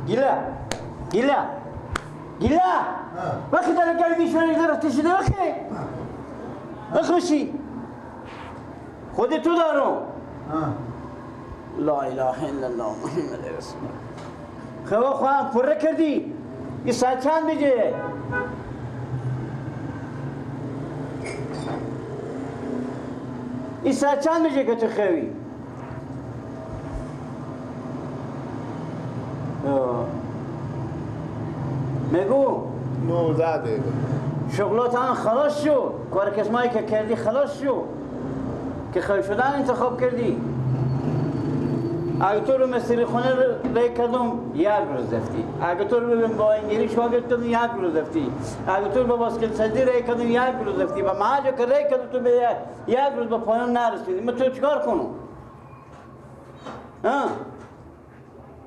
گیله گیله گیله وقتی داره گرمی شده رفته شده وقتی بخوشی خود تو دارم. لا اله الا الله محمد رسول الله. خب خواهم پره کردی این ساعت چند بجه؟ این ساعت چند بجه که تو خوی؟ میگو 19 دقیقه. شغلات هم خلاص شد، کار کسمایی که کردی خلاص شد که خوی شدن انتخاب کردی. اگه تو رو مصری خونه ری کردم یک روز رفتی، اگه تو رو با انگلیس شاگرد کردم یک روز رفتی، اگه تو رو با باسکل سازی ری کردم یک روز رفتی، و ما جا که ری کردم تو به یک روز به پایان نرسیدی. من تو چیکار کنم؟ ها؟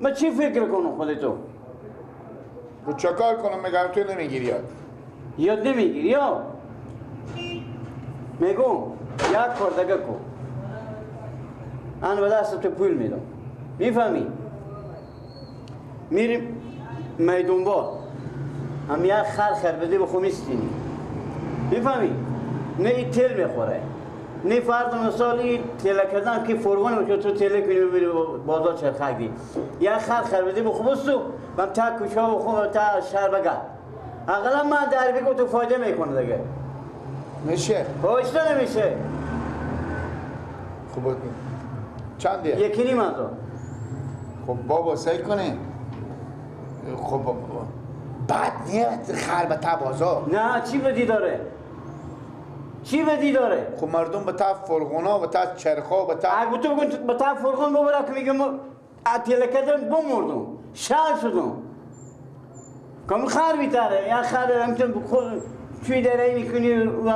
من چی فکر کنم خودتو؟ تو چکار کنم؟ میگم تو نمیگیری یاد. یاد نمیگیری یا؟ میگم یک کار دیگه کن. من به دست تو پول میدم. میفهمی؟ میریم میدون با هم یک خر خربزه بخو میستینی. میفهمی؟ نه این تل میخوره نه فرض مثال این تله کردن که فرغون که تو تله کنی ببری بازار چرخک دی. یک خر خربزه بخو بستو و تا کوچه بخو و تا شهر بگرد. اقلا من در بگو تو فایده میکنه دیگه. میشه؟ هیچ نمیشه. خب چند یکی نیم هزار. خب بابا سعی کنه. خب بعد نیت خر به تا بازار. نه چی بدی داره؟ چی بدی داره؟ خب مردم به تا فرغونا به تا چرخا به تا اگه تو بگن به تا فرغون ببره که میگم تله کردم بمردم شل شدم. کم خر بیتره یا خر همچون خود توی داره میکنی و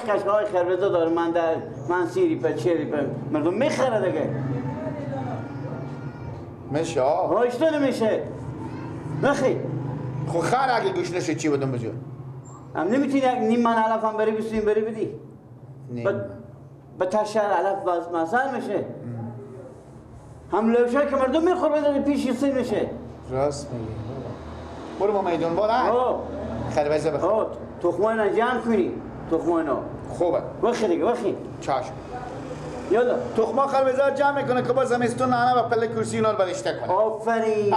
قش های خربزه داره. من در من سیری پر چری پر مردم میخره دیگه. میشه ها؟ هیچ نمیشه. نخی خب خر اگه گوش نشه چی بدم بجو؟ هم نمیتونی نیم من علف هم بری بسیم بری بدی؟ به تشر علف باز مثل میشه. هم لوشه که مردم میخور بده پیش سیر میشه. راست میگی. برو با میدون بالا خربزه بخور. تخمه اینا جمع کنی. تخمه اینا خوبه. وخی دیگه وخی. چشم. یالا تخمه خربزه جمع میکنه که باز زمستون نانه و پله کرسی اینا رو برشته کنه. آفرین.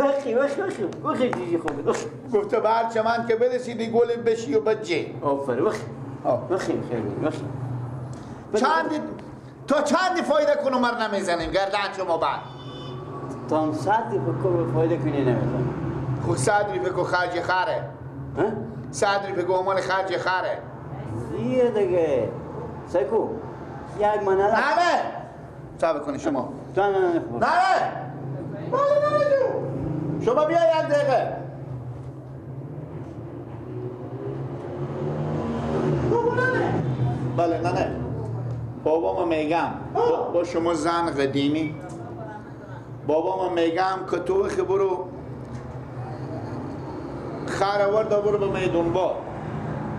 وخی وخی وخی وخی جیجی خوبه. وخی. گفته به هر چمن که برسیدی گل بشی و بجه. آفرین وخی. وخی خیلی وخی. چند تا چند فایده کنم مر نمیزنیم گردن شما بعد. تا صد فکر فایده کنی نمیزنیم. خب صدری فکر خرج خره. ها؟ صدری بگو مال خرج خره. دیگه دیگه سکو یک من نه نه صبر کنی شما. نه نه نه نه نه نه شما بیا یک دقیقه. بله نه نه بابا من میگم با شما زن قدیمی. بابا من میگم که تو که برو خر آورد برو به میدون با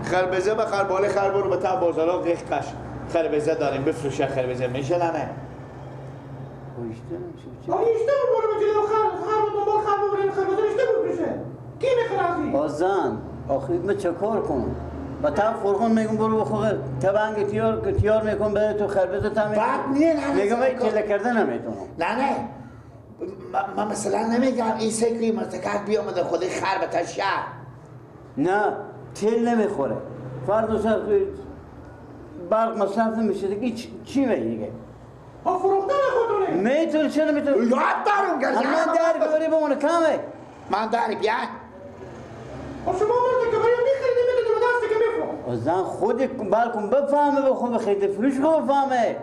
خربزه بخر بالا خر برو به تا بازارا قیخ کش خربزه داریم بفروشه خربزه میشه نه؟ آیشته برو به جلو خر خر دنبال خر ببریم خربزه میشه بفروشه. کی میخره؟ آزان آخه من چه کار کنم؟ با تا فرغون میگم برو بخور تبنگ تیار تیار میکنم بده تو خربزه تا بعد نیه. میگم این تله کردن نمیتونم. نه نه من مثلا نمیگم این سکری مرتکب بیامده خود خر به تا شهر. نه تل نمیخوره. فرد سر برق مصرف نمیشه دیگه. چی میگه دیگه؟ ها فروختن خودونه. میتونه چرا نمیتونه؟ یاد دارم گرد. من در بیاری بمونه کمه. من در بیا. شما مرد که باید میخریدی میدادی به دستی که میفروخت. زن خود بلکن بفهمه بخون بخرید فروش کو بفهمه.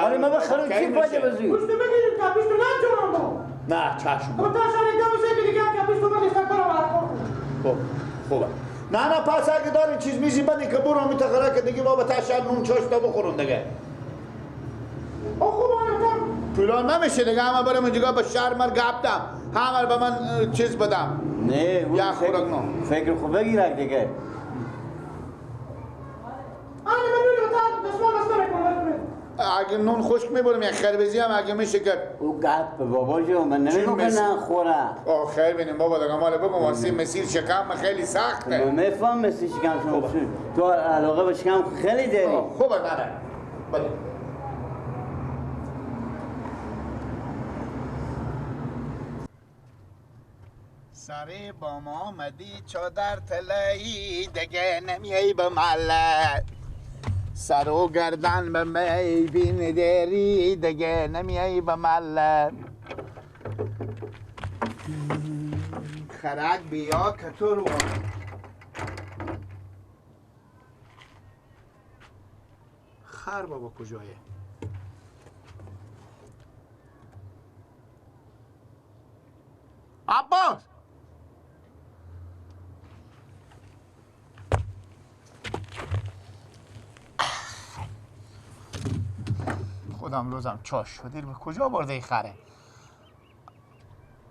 ولی من بخرم چی فایده بزی؟ گوشت بگیرید که پیش تو نجورم با. نه چشم. خب تا شهر دو سه دیگه که پیش تو من استقبال خب خوبه. نه نه پس اگه داری چیز میزی بدی که برو میتخره که دیگه بابا تا شهر نون چاشتا بخورم دیگه. خوب پولان نمیشه دیگه. همه برم اینجا به شهر من گفتم همه به من چیز بدم. نه یا خوراک نه. فکر خوب بگیرک دیگه. اگه نون خشک میبرم یک خربزی هم اگه میشه که او گپ بابا جو من نمیگم که نخورم. آه خیر بینیم بابا دیگه مال بگم واسه مسیر شکم خیلی سخته. من میفهم مسیر شکم شما تو علاقه به شکم خیلی داری. خوبه نه بله. سری با ما آمدی چادر طلایی دیگه نمیای به محله، سر و گردن به می بین داری دیگه نمیای به محله. خرک بیا که تو رو خر بابا کجایه؟ عباس خودم روزم چاش شد. به کجا برده ای خره؟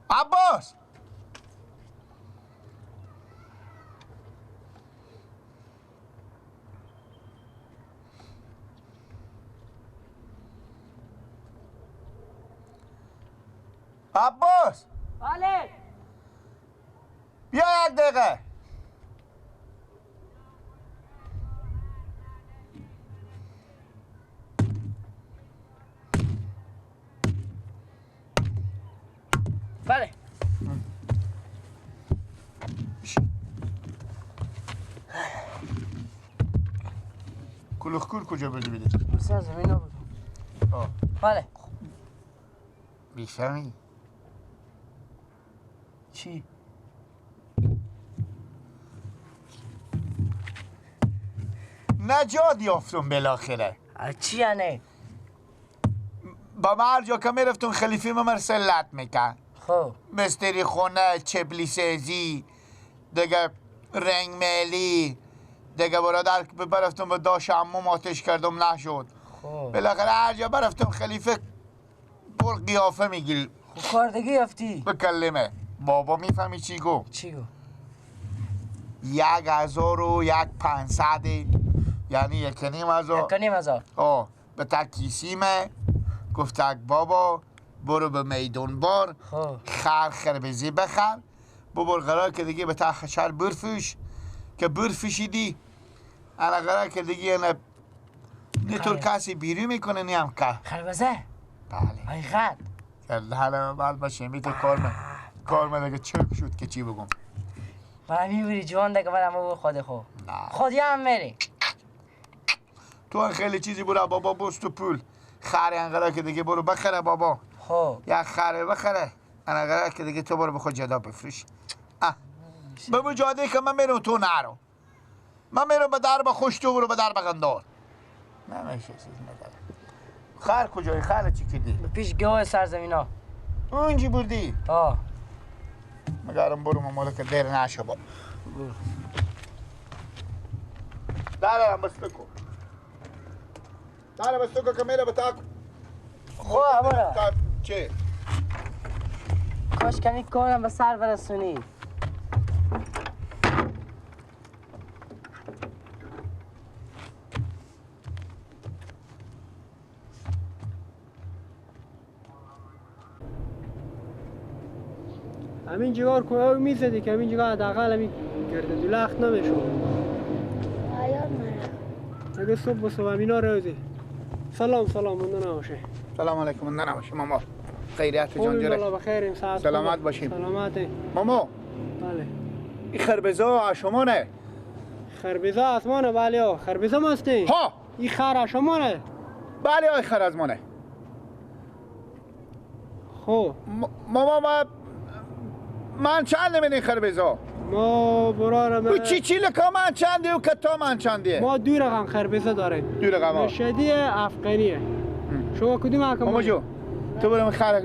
عباس عباس بله بیا یک دقیقه. بله کلوخکور کجا بردی بیدی؟ سر زمین بود. بله بیفهمی؟ چی؟ نجات یافتم بالاخره. چی یعنی؟ با من هر جا که میرفتم خلیفه من سلت میکن. خب مستری خونه، چپلی سازی، دیگه رنگ میلی، دیگه برادر برفتم به داش عموم آتش کردم نشد. خب بالاخره هر جا برفتم خلیفه پر قیافه میگیری. خب کار دیگه یافتی؟ بکلمه بابا میفهمی چی گو؟ چی گو؟ 1500 یعنی 1,500. 1,500. آه به تکیسیمه گفت بابا برو به میدون بار خر خربزی بخر ببر قرار که دیگه به تخشر برفوش که برفوشیدی انا قرار که دیگه نه طور کسی بیرو میکنه نیم که خربزه؟ بله حقیقت حالا بعد باشه میتو کار من دیگه چرک شد که چی بگم. من میبری جوان دیگه برم ببر خود خو خودی هم میری تو خیلی چیزی برو بابا بست و پول خره انقدر که دیگه برو بخره بابا. خب یا خره بخره انقدر که دیگه تو برو بخود جدا بفروش. ببو جاده که من میرم تو نرو، من میرم به درب خوش تو برو به درب قندار. نمیشه چیز نداره. خر کجایی؟ خر چی کردی؟ به پیش گوه سرزمین ها اونجی بردی؟ آه مگرم برو ممالک دیر نشه با دارم بس بکن دارم بس بکن که میره به تاک. خب برو چه؟ کاش کمی کارم به سر برسونی. همین جگار که او میزدی که همین جگار حداقل همین گرد دولخت نمیشد. اگه صبح و صبح همینا روزی. سلام سلام مونده نباشه. سلام علیکم مونده نباشه ماما. خیریت جان جره. الله بخیریم. سلامت باشیم. سلامت. ماما. بله. این خربزه شما نه؟ خربزه از مانه بله ها. خربزه ماستی؟ ها. این خر شما نه؟ بله های خر از مانه. خب. ماما ما من چند نمیدین خربزه؟ ما برارم چی چی لکا من چنده و کتا من چنده؟ ما دو رقم خربزه داریم. دو رقم ها. مشهدی افغانیه. شما کدوم حکم؟ ماما جو تو برم خر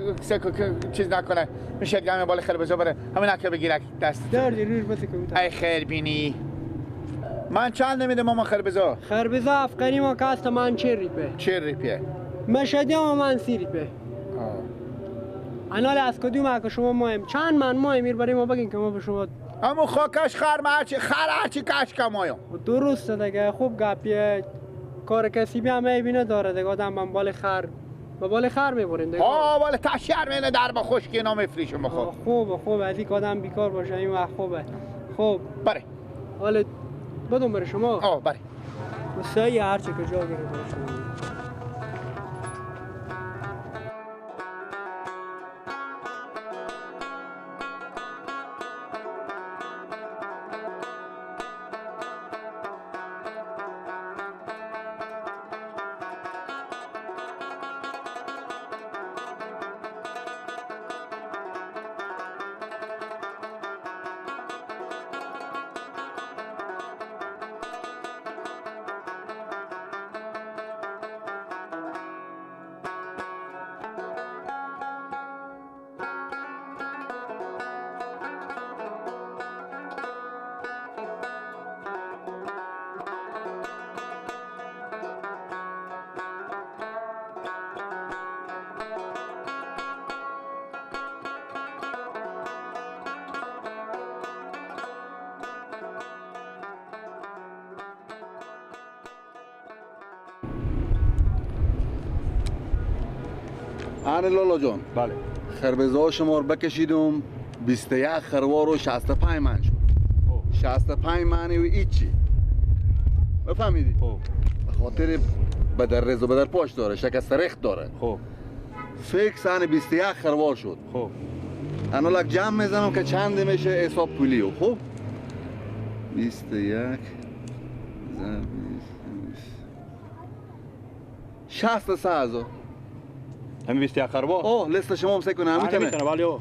چیز نکنه میشه گمه بالا خربزه بره همین اکه بگیرک دست دردی روش بس که ای خیر بینی. من چند نمیده ماما خربزه؟ خربزه افغانی ما که هست من 40 ریپه. 40 ریپه. مشهدی هم من 30 ریپه. انال از کدوم که شما مایم چند من مایم میر برای ما بگین که ما به شما همون خاکش خر ما هرچی خر هرچی کش کمایم. درسته دیگه. خوب گپیه. کار کسی هم عیبی نداره دیگه. آدم من بال خر با بال خر میبریم دیگه. آه بال تشر منه در با خشکی اینا میفریشم بخور. خوبه خوبه، از اینکه آدم بیکار باشه این وقت خوبه. خوب بله. حالا بدون بره شما. آه بله. سعی هر چه که جا گرفت شما. آن لالا جان. بله. خربزه ها شما رو بکشیدم 21 خروار و 65 من شد. 65 من و هیچی. بفهمیدی؟ خب. به خاطر بدر رز و بدر پاش داره، شکست رخت داره. خب. فکس آن 21 خروار شد. خب. انا لک جمع میزنم که چند میشه حساب پولیو. خب 21 63,000. همین 21 خروار؟ اوه لست شما هم سعی کنه همین تنه. میتونه بله.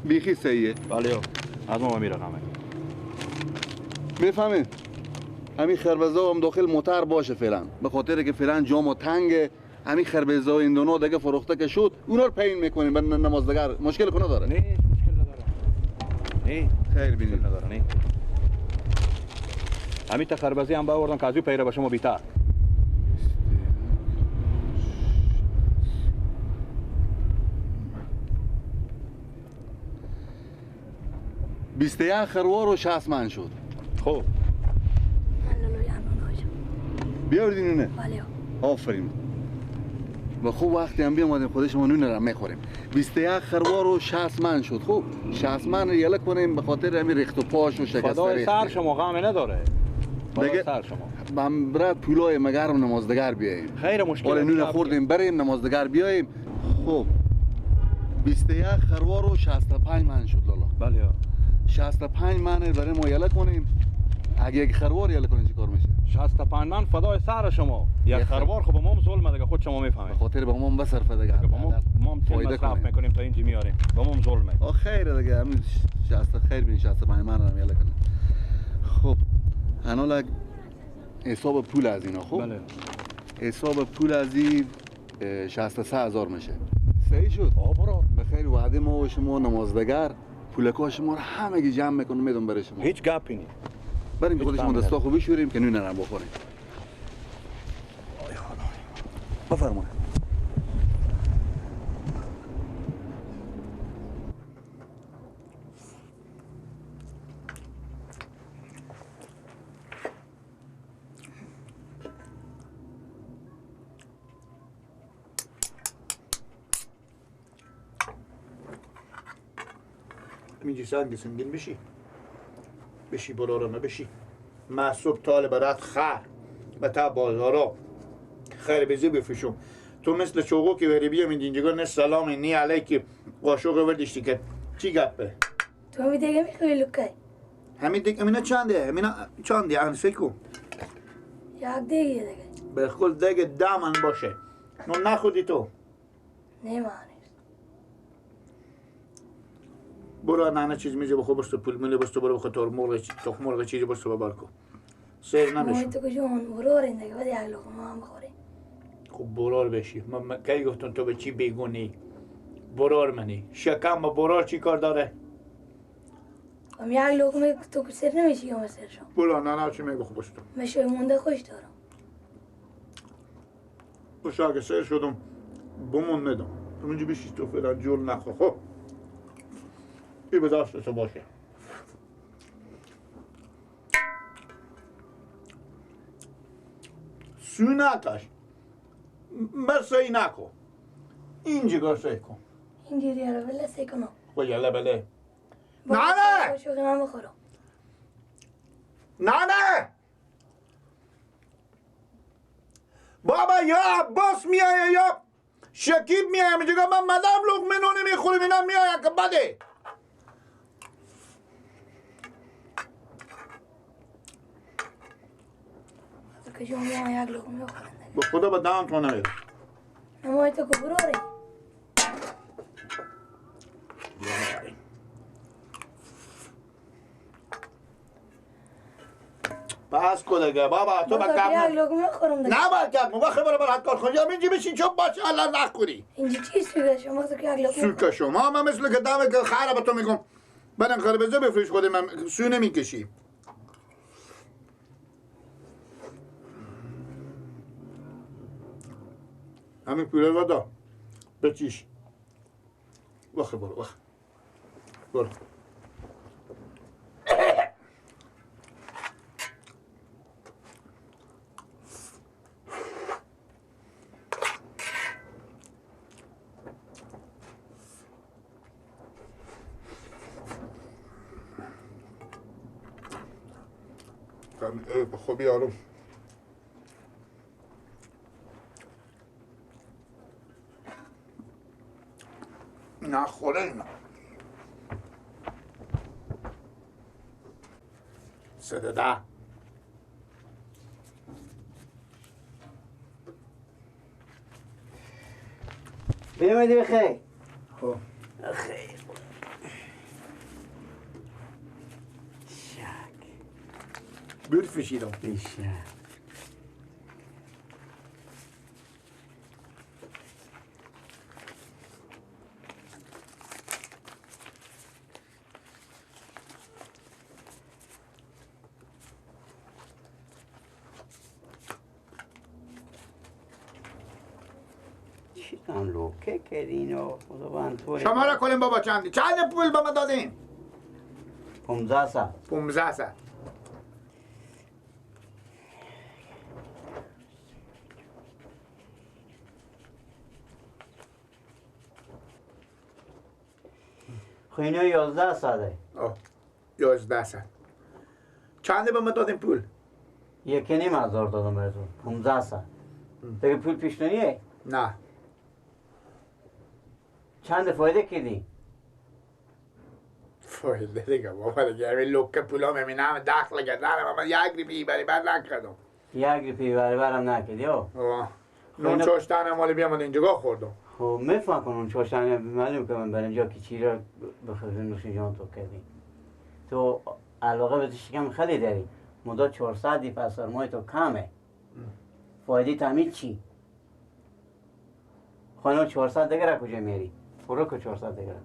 بیخی سیه. بله از ما میره همه. میفهمید؟ همین خربزه هم داخل موتر باشه فعلا، به خاطر که فعلا جام تنگه. همین خربزه و این دونا دیگه فروخته که شد اونا رو پین میکنیم به نمازدگر. مشکل کنه داره؟ نه مشکل نداره. نه خیر بینید. مشکل نداره. نه همین تا خربزه هم باوردم که از او پیره به شما بیتر. بیست یک خروار و 60 من شد. خب بیاوردین نونه؟ بله. آفرین. و خوب وقتی هم بیامدیم خودش ما نونه رو میخوریم. 21 خروار و 60 من شد. خوب 60 من رو یله کنیم به خاطر همین ریخت و پاش و شکست فدای سر شما غم نداره. دیگه سر شما. من برات پولای مگرم نمازدگر بیاییم. خیر مشکل. آره نون خوردیم بریم نمازدگر بیاییم. خب 21 خروار و 65 من شد لالا. بله. 65 من برای ما یله کنیم. اگه یک خروار یله کنیم چیکار میشه؟ 65 من فدای سر شما. یک خروار خب ما هم ظلمه دیگه، خود شما میفهمید. به خاطر به ما بصرفه دیگه. ما هم فایده مصرف میکنیم تا اینجا میاریم. به ما هم ظلمه. آ خیره دیگه همین 60 خیر بین 65 من رو یله کنیم. خب انا حساب پول از اینا. خب بله. حساب پول از این 63,000 میشه. صحیح شد؟ آ برو. به خیر وعده ما و شما نمازدگر پولکا شما رو همگی جمع میکنم میدم برای شما. هیچ گپی نیست. بریم که خودش ما دستا خوب بشوریم که نون نرم بخوریم. آی خدا. بفرمایید. میگی سنگ سنگین بشی بشی برارمه بشی. من صبح طالب برات خر به تا بازارا خیر بزی بفشم. تو مثل چوغو که بری بیام اینجا نه سلام نه علیکی قاشق وردیشتی که چی گپه؟ تو همین دیگه میخوری لوکای؟ همین دیگه همینا چنده؟ همینا چنده؟ انسه کو؟ یک دیگه دیگه به خود دیگه دامن باشه. نو نخودی تو؟ نه من برو نه چیز میزه بخور بستو پول ملی بستو برو بخور تور مرغ تخم مرغ چیزی بستو ببر کن. سیر نمیشه. تو کجا برو دیگه بعد یک لقمه هم بخوریم. خب برار بشی. من کی گفتم تو به چی بیگونی؟ برار منی. شکم با برار چی کار داره؟ هم یک لقمه تو سیر نمیشی یا سیر شم. برو نه چی میگه خب بستو. من شوی مونده خوش دارم. باشه اگه سیر شدم بمون ندم. تو اینجا بشی تو فعلا جور نخور. خب ای به دست تو باشه. سو نکش. مرسی نکن. اینجا سعی کن. اینجوری یالا بله سعی کنم. خب یالا بله. نه نه. من بخورم. نه نه. بابا یا عباس میایه یا شکیب میایه میگه من مدام لقمه نون نمیخورم اینا میایه که بده. که شما یک لقمه بخورم. به خدا به دهان تو نمیره. نمای تو که براره. بس کن دیگه بابا تو بکم یک لقمه خورم دیگه. نه باید کم وقت برو برات کار خون یا اینجا بشین چوب باشه الان نخوری. اینجا چی سوگه شما تو که یک لقمه سوکه شما من مثل که دم که خره به تو میگم بعدم خربزه بفروش خود من سو نمیکشی. همین پیره ودا بچیش وقت برو وقت برو. خوبی آروم. نه خوره اینا. 3 ده. بیامدی بخیر. خب خیر. شک برفشیدم. بیشک. شما را کنیم بابا چندی؟ چند پول به ما دادیم؟ 1500. 1500. خب اینا 1100. آه 1100. چند به ما دادیم پول؟ 1,500 دادم براتون. 1500. دیگه پول پیش نمیه؟ نه. چند فایده کردی؟ فایده دیگه بابا دیگه همین لکه پولا میبینم دخل گردنم من یک ریپی بری بر نکردم. یک ریپی بری برم نکردی ها؟ نون چاشتن مالی بیام من اینجا خوردم. خب میفهم کنم نون چاشتن معلوم که من برم اینجا که چی را بخورم نوش جان تو کردی. تو علاقه به شکم خیلی داری. مدت 400 دی پس سرمایه تو کمه. فایده تامین چی؟ خانم 400 دیگه را کجا میاری؟ برو که 400 دیگه را.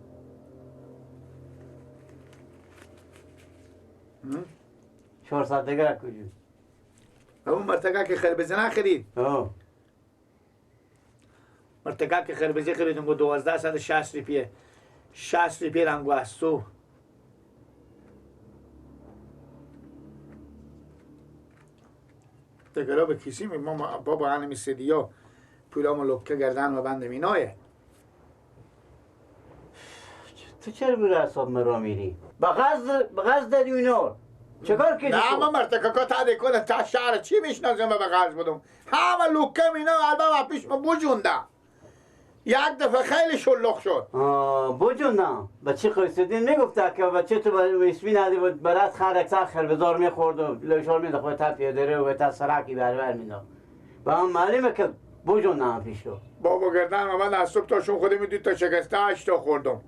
400 دیگه را کجا؟ اون مرتکه که خربزه نخرید. مرتکه که خربزه خرید اونگو 1260 ریپیه. 60 ریپیه رنگو از تو. دیگه به کسی می ما بابا هنمی سدیا پولامو لکه گردن و بند مینایه. تو چرا برو اعصاب مرا میری؟ به قصد دادی اینا چکار کردی؟ نه ما مرتکاکا تا کنه تا شهر چی میشناسم به قرض بدم همه لکه مینا البته پیش ما بجوندم یک دفعه خیلی شلوغ شد. بجوندم بچه قیصدین میگفته که بچه تو اسمی ندی بود برات خر اکثر خربزار میخورد و لشار میدخت و تا پیاده و تا سرکی بربر میداد و هم معلومه که بجوندم پیشو. بابا گردن من از صبح تا شون خودم میدید تا شکسته 8 تا خوردم.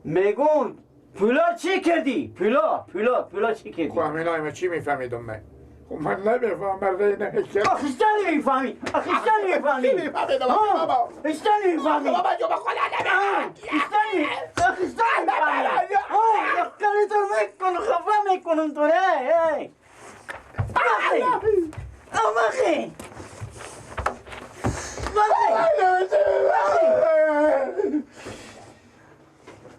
میگم پولا چی کردی؟ پولا چی کردی؟ خب همینا اینا چی میفهمیدم من؟ خب من نمیفهمم مرده نمیکرد. آخه هیچ نمیفهمی. آخه هیچ نمیفهمی. چی میفهمیدم بابا؟ هیچ نمیفهمی. بابا جو به خدا نمیفهمی. هیچ آخه هیچ نمیفهمی. آه کاری تو میکنم خفه میکنم تو ره. آخه آخه